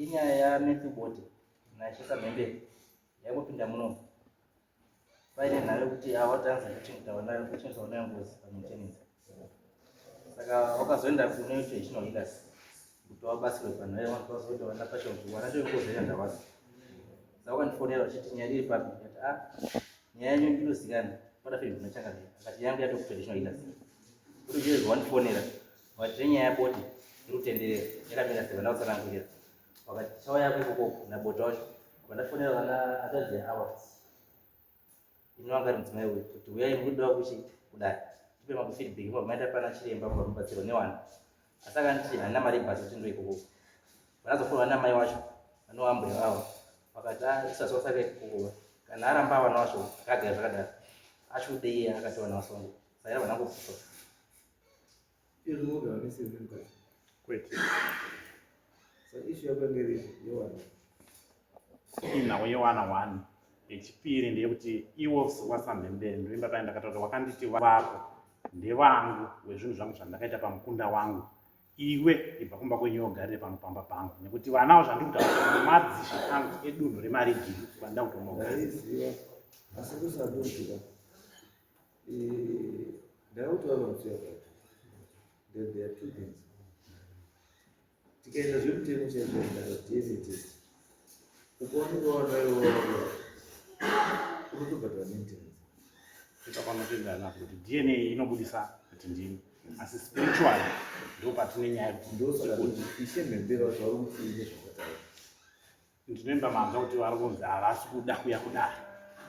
Inyaya yaMatthew Bote naIshe Samhembere yangopinda muno paine nhau yekuti ava tanza kuchengeta vana kuchengeta vana ngozi pamaintenance. Saka wakazoenda kune traditional healers kuti vabatsirwe panhau yavanhu vazoita vana pacho kuti vana choingozi yandawasa. Saka wakandifonera vachiti nyaya iri papi ndikati ah nyaya yenyu inozikanwa pada fei ndinochangamira akati yangu yato kutraditional healers. Kuti chezvo wandifonera vakati nyaya yaBote iri kutenderera yakamira sei vana kutsanangurira vakati tichauya ikoko naBote wacho vandafonera vana atadzi awa ino anga ari mudzimai uyu kuti uyai mukudiwa kuchi kudai tipe makufeedback mobva maenda pana chiremba mobva mubatsirwa newana asi akanditi handina mari yebhasi kuti ndo ikoko vanazofonera vana mai wacho vanoambuya vavo vakati ah, isu asosaka ikoko kana aramba vana wacho akagara zvakadaro achudei akati vana vasongo saka vana ngokufa. Izvo vogara neseven mukadzi. Kwete. Saka issue yako yange iri yewana. Inhau yewana one. Yechipiri ndeyekuti iwo waSamhembere ndoimba paya ndakataura kuti wakanditi vako ndevangu wezvinhu zvangu zvandakaita pamukunda wangu iwe ibva kumba kwenyu ugarire pano pamba pangu nekuti vanawo zvandiri kutaura madzishe angu edunhu remarigiri kwandida kutonogara. Ndaiziva asi kusadonzira. Ndakutaura musi wakati that there are two things. Tikaenda zvemutemo chaizvo ndaka DNA test. Ukaoneka wana iwe wako unotobhadhara maintenance. Ita panotoenderana nazvo kuti DNA inobudisa kuti ndini asi spiritually ndo patine nyaya yekuti Ndosaka kuti ishe mhembera vacho vari kuti nezvakataura. Ndinoimba manzwa kuti vari kunzi havasi kuda kuya kudare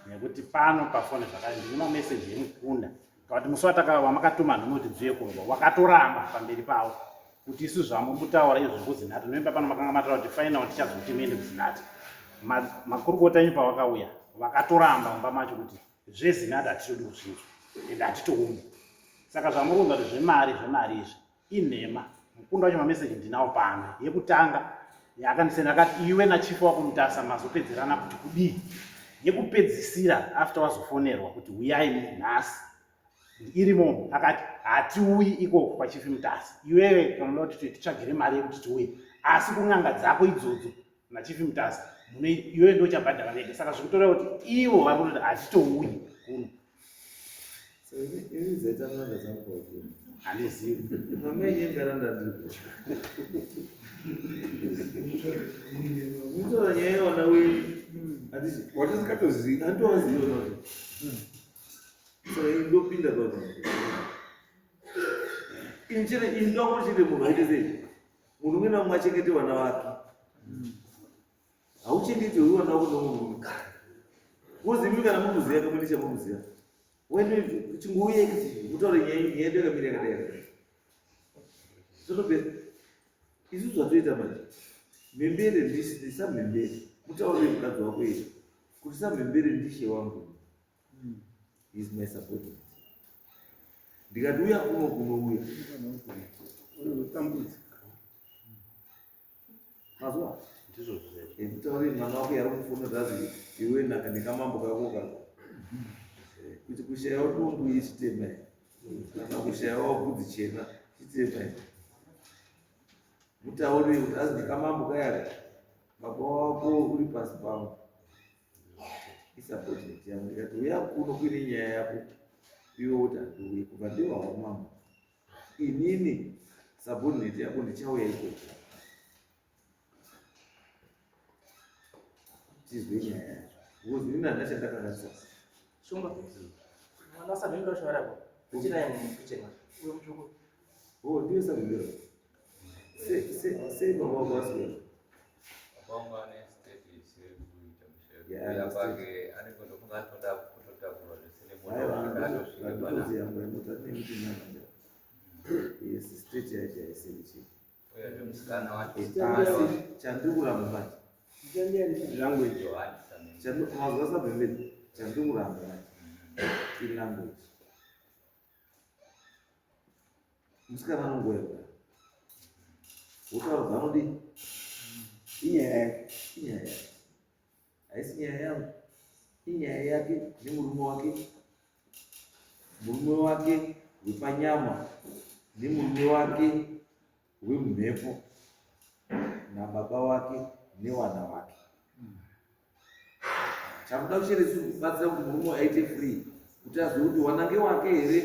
nekuti pano pafoni zvakare ndine mameseji emukunda kana kuti musi wamakatuma nhume kuti dziuye kurwa wakatoramba pamberi pavo kuti isu zvamuri kutaura izvo zvekuzinata. Ndinoimba pano makanga mataura kuti final tichazoti muende kuzinata. Makurukota enyu pavakauya vakatoramba mumba macho kuti zvezinata hatitodi kuzvinzwa ende hatitoumi. Saka zvamuri kunzwa kuti zvemari zvemari izvi inhema. Mukunda wacho mameseji ndinawo pano. Yekutanga yaakandisenda akati iwe nachief wako Mutasa mazopedzerana kuti kudii. Yekupedzisira after wazofonerwa kuti huyai nhasi irimo akati hatiuyi ikoko kwachief Mutasa, iwewe kanoda kuti titsvagire mari yekuti tiuye, asi kun'anga dzako idzodzo nachief Mutasa iwewe ndochabhadhara vega. Saka zvikutoreva kuti ivo vari kutoti hatitouyi kuno. Ini dzaita n'anga dzangu paupenyu. Handizivi. Mama inyengana ndandiripo. Mutora nyaya yewana wenyu. Handiti? Watisikatozivi. Handitowazivi ona kuti. Saka ini ndopinda pa. Ini chete ini ndokuti chete munhu aite sei? Munhu umwe naumwe achengete vana vake. Hauchengeti uyu vana vako nomurume. Wozi imi kana munoziva kamwe nechamunoziva. Wene chingouye mutaure nyaya nyaya yedu yakamira yakadai yakadai. Zvotopera. Isu zvatoita manje. Mhembere ndisamhembere. Mutaurire mukadzi wako iye. Kuti samhembere ndishe wangu. He is my subordinate. Ndikati uya kuno kunouya. Unotambudza. Mazuva. Ndizvo zvezvo. Mutaurire mwana wako yari kufona zvazi iwe naka nekamambo kako kako. Kuti kushayawo dombo ichitema kana kushayawo bvudzi chena chitema. Mutaurire kuti azi nekamambo kayaka baba wako uri pasi pangu. Isubordinate yangu ndikati uya kuno kuine nyaya yako iwe woti handiuyi kubva ndiwa wamambo. Inini subordinate yako ndichauya ikoko. Tizwe nyaya yacho. Because inini handina chandakanganisa. Shumba. Mwana waSamhembere wacho varipo. Ndichinaye mukitchen macho. Uyo mutsvuku. Oh, ndiye Samhembere. Sei baba wako aswera? Baba wangu ane state isiri kuita mushe. Yeah, Kuuya ane kwake anenge ndofunga anotoda kutotakurwa zvisine Aiwa, munhu akatosvika pana. handitoziva yangu yemota tine miti nyama nja. Yes, state yacho haisiri chii. Uyezve musikana wacho Asi chandiri kuramba manje. Language. Johani Samhembere. Mazuva Samhembere chandiri kuramba manje. Ilanguage. Musikana anongoya kudai. Wotaura zvaanodii? Inyaya yake. Inyaya yake. Haisi nyaya yangu. Inyaya yake nemurume wake. Murume wake wepanyama nemurume wake wemumhepo nababa wake. Newana wake. Chakuda kucheresi kubatsira kuti murume aite free kuti azive kuti wanange wake here,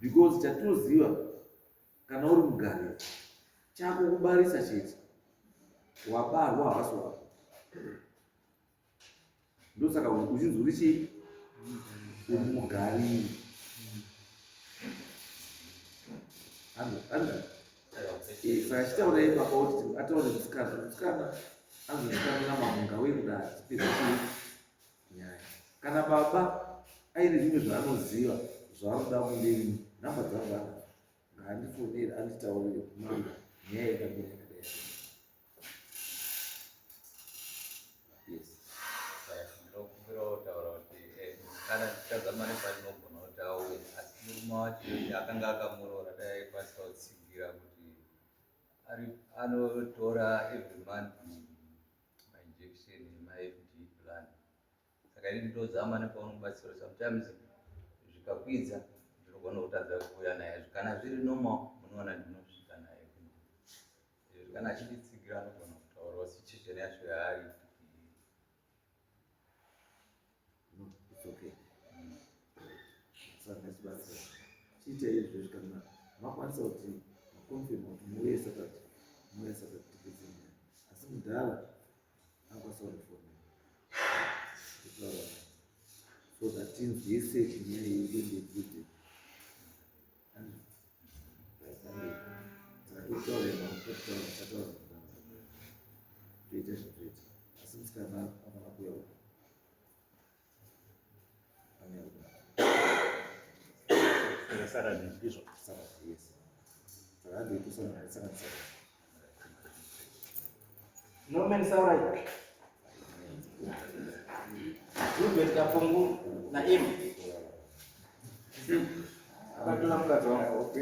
because chatinoziva, kana uri mugariro, chako kubarisa chete. Wabarwa havasi wako, ndosaka uchinzi uri chii? Uri mugariri. Saka chitaurai baba kuti ataure musikana, musikana anzi musikana namambo ngauye kudai, tipedze chii nyaya. Kana baba aine zvimwe zvaanoziva zvaanoda kundini, nhamba dzangu anadzo, ngaandifonere anditaurire kumanga nyaya yakamira yakadai. Yes. Ndinokumbirawo kutaura kuti musikana tichazama nepatinogona kuti auye, asi murume wacho akanga akamuroora, dai aikwanisa kutsigira kuti anotora every month mainjection emaFD plan. Saka ini ndozama nepaunobatsira. Sometimes zvikakwidza ndinogona kutadza kuuya naye. Kana zviri normal, munoona ndinosvika naye. Kana achinditsigira, anogona kutaurawo situation yacho yaari. No, it's okay. Saka ngatibatsira, chiitai izvozvi. Kana makwanisa kuti maconfirma kuti muuye Saturday, muuye Saturday, tipedze nyaya. Asi mudhara anokwanisa kundifonera kutaura naye so that tinzwise nyaya iyi iende. Saka totaura, totaura, tataura mudhara, toita zvatoita, asi musikana anofana kuuya uko, anouya kudai. Saturday ndizvo? Saturday, yes. Saka handei tosangana Saturday. Norman Saurai, Gilbert Kapungu naIm akatora mukadzi wangu.